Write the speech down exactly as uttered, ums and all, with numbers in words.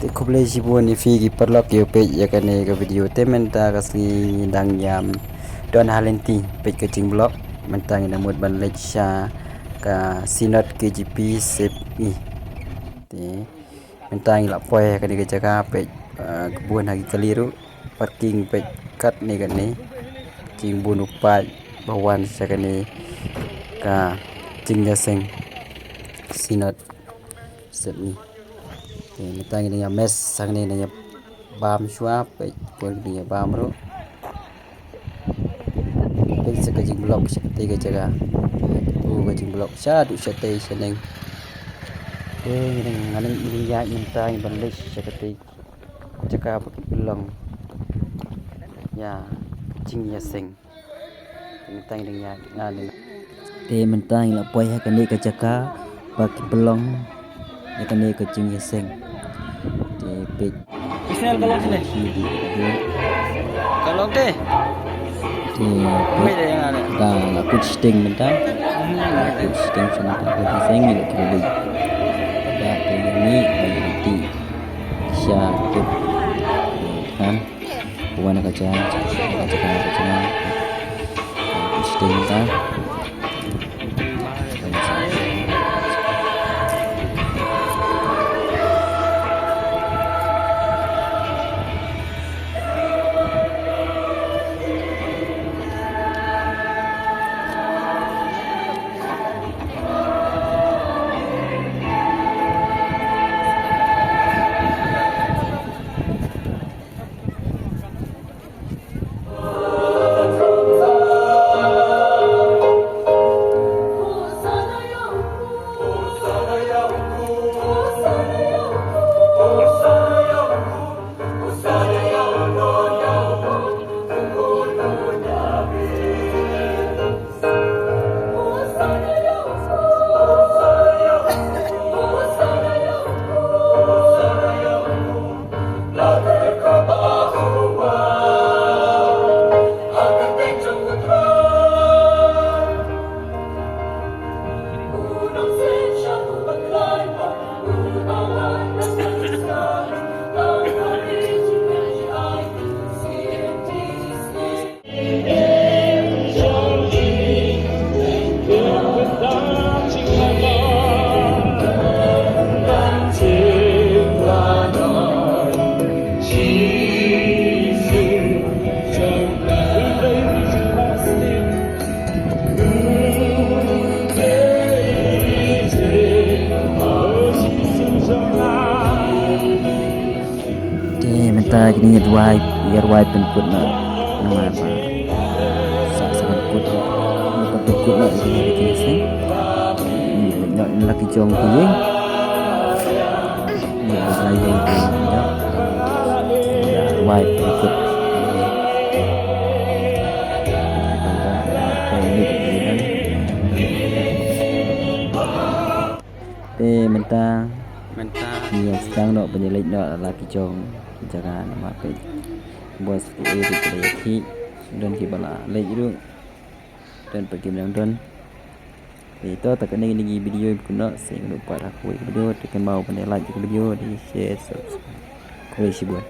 Te khublei shibun ïa phi ki paralok ïa peit ïa kane ka video. Te mynta ka sngi ngi dang ïam don ha lynti peit ka jingblok. Mynta ngi dang mut ban leit sha ka Synod K J P Sepngi. Te mynta ngi la poi ha kane ka jaka peit, ah, ka bun ha ki kali ruh. Parking peit katne katne. Jingbun u paid ba wan sha kane ka jingïaseng Synod Sepngi. Te mynta ngi dang ïa mess hangne, dang ïa bam shuwa, peit bun ki dang ïa bam ruh. Peit sa ka jingblok sha katei ka jaka. Peit, oh, ka jingblok shaduh shatei shaneng. Te ngi dang, ngi dang ïaid mynta ngi ban leit sha katei jaka ba ki pynlong ïa ka jingïaseng. Te mynta ngi dang ïaid, ah, dang. Te mynta ngi la poi ha kane ka jaka ba ki pynlong ïa kane ka jingïaseng. Te peit. Ismail, ka long sini. Ka long te. Te peit. Ka la kut shiteng mynta. Ka la kut shiteng sa mynta ka jingïaseng ngi la kut beit. Ka peit ni ba ïa ti. Sha kut. Kan. Wan ka ja, ka ja, ka ja. Sting ta. Te mynta kine ïa rwai, ïa rwai pynkut noh. Namar ba sa, sa pynkut noh. Mynta pynkut noh ïa kine, ïa kine seng. Ïa noh ïa la ki jong ki ïing. Ïa la ïing ki ïing noh. Ïa rwai pynkut. Te mynta. Mynta. Ïa sdang noh ban ïa leit noh la ki jong ki jaka namar peit. Bos ki ei ruh ki la ïa khih. Don kiba la leit ruh. Don pat kim dang don. Te to ta kane kine ki video ba kut noh, sa ïa kynduh pat ha kawei ka video, te kynmaw ban ïa like ïa ka video, te share, subscribe. Khublei shibun.